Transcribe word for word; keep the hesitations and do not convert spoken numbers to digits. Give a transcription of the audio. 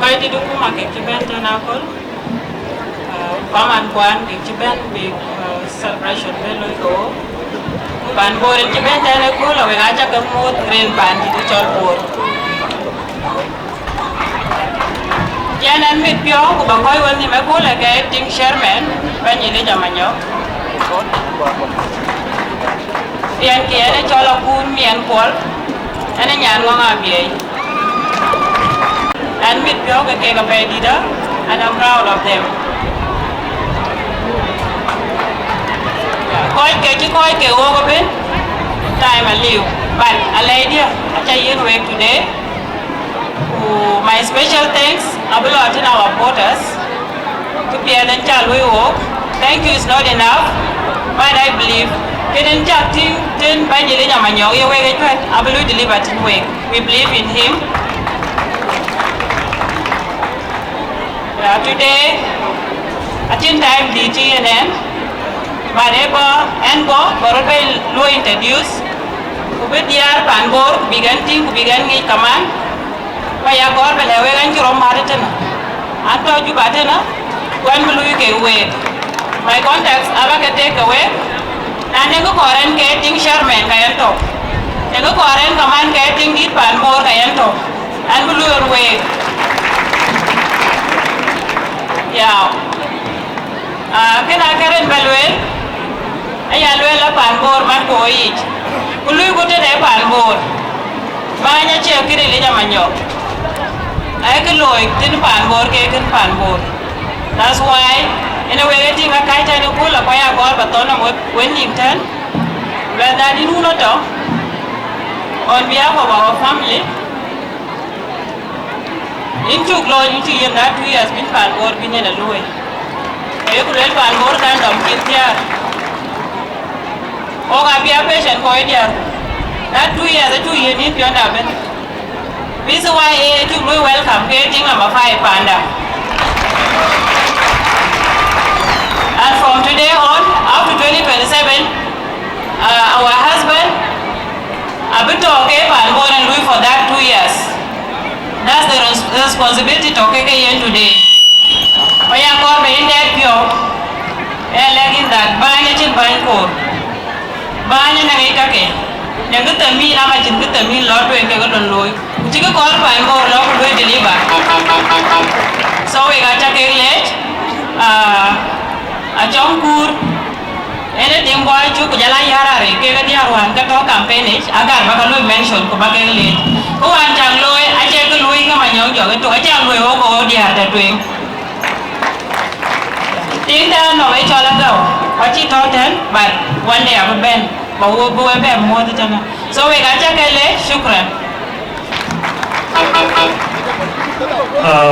Kɔc dït ë akuma kek cï bɛ̈n tɛ̈n aköl, ah, kaman kuan kek cï bɛ̈n bïk, ah, celebration bɛ̈n looi ke ɣo. Pan Bor en cï bɛ̈n tɛ̈n ëköl, awek aca ke muɔ̈th rin pan dït ë cɔl Bor. Yɛn ɛn mit piɔ̈u ku ba kɔc wën nhïïm ëköl ë ke acting chairman, Bɛ̈ny Elijah Manyɔk. Riɛnkiɛ̈ ɛn ë cɔl Akun Miɛn Kuɔl, ɛn ë nyan Ŋɔŋ Abiɛi. Ɛn mit piɔ̈u ke kek apɛi dït, and I'm proud of them. Kɔc ke cï kɔc ke wok ëbën, time aliu, but alɛidiɛ̈ aca yiën wek today. Ku my special thanks abï lɔ tënë our voters. Këpiɛth en ca luɔ̈i wok. Thank you is not enough, but I believe këden cak tïŋ tën Bɛ̈ny Elijah Manyɔk ye wek ë cuɛt, abï luɔ̈i deliver tën wek. We believe in him. Yeah, today, acïn time dït cï yen ɛn, but ë bɔ̈ ɛn bɔ̈, bɔ̈ rɔt bɛ̈n luɔ̈i introduce, ku bï diäär pan Bor, ku bïk ɛn tïŋ, ku bïk ɛn ŋic kaman. Ku aya gɔ̈ɔ̈r bï lɛ̈k wek, ɛn cï rɔt mat ëtënë, ɛn tɔ̈ Juba tënë, ku ɛn bï luui kek week. My contacts aba ke tek ke week. Na nɔŋ kë kɔɔr ɛn ke tïŋ chairman, ka yɛn tɔ̈. Nɔŋ kë kɔɔr ɛn kaman ke tïŋ dït pan Bor, ka yɛn tɔ̈. Ɛn bï luui week. Yeah. Ah, kënë akërin ba lueel, aya lueel la pan Bor man ku ɣo yic, ku luui ku tëde pan Bor. Bäny acie kënë Elijah Manyɔk, ee kë looi tën pan Bor ke kën pan Bor. That's why, ënë wek ë tïŋ ka kääc tɛ̈n ëköl, akuɔc agɔ̈ɔ̈r ba thɔ̈n nɔm wek, wek nhïïm tɛ̈n, luɛth that yïn wun ëtɔ̈, on behalf of our family, yïn cuk lɔc, yïn cï yiën that two years bïn pan Bor bïn yen a luɔ̈i. Ayeku lueel pan Bor kan dɔm cïn thiäär. Ɣok abï a patient kɔc diäär. That two years acuk yiën yïn piɔ̈nda ëbën. This is why ë cuk luɔ̈i welcome ke tiŋ number five panda. And from today on, up to twenty twenty-seven, uh, our husband abï tɔ̈ ke pan Bor en luui for that two years. That's the res-, responsibility tɔ̈ ke ke yen today. Ku aya kɔɔr ba yïn dɛɛt piɔ̈u, ë lɛ̈k yïn that bäny acïn bäny koor. Bäny ë nɔŋ yic kake, nɔŋ kë themin, ama cïn kë themin lɔ tueŋ kekë lon looi. Ku cï kë kɔɔr pan Bor lɔ ku luɔ̈i deliver. So wek aca kek leec, ah, Acɔŋ Kuur, ënë Diŋ Bɔɔi Cuk, ku jɔl a Yär Arëk, kek ë diäär wään ke tɔ̈ campaign yic, agar ba ke luɔ̈i mention ku ba kek leec. Kë wään cak looi, acie kë luɔ̈i ke Manyɔk Jɔk ëtök, acie luɔ̈i ɣok ɣo diäär tɛ̈ tueŋ. Tiŋ tɛ̈n nɔm ë cɔl Agäu, ku acï tɔ̈ tɛ̈n, but one day abï bɛ̈n, ba wo bï we bɛ muɔ̈th tënë. So wek aca ke leec, shukran.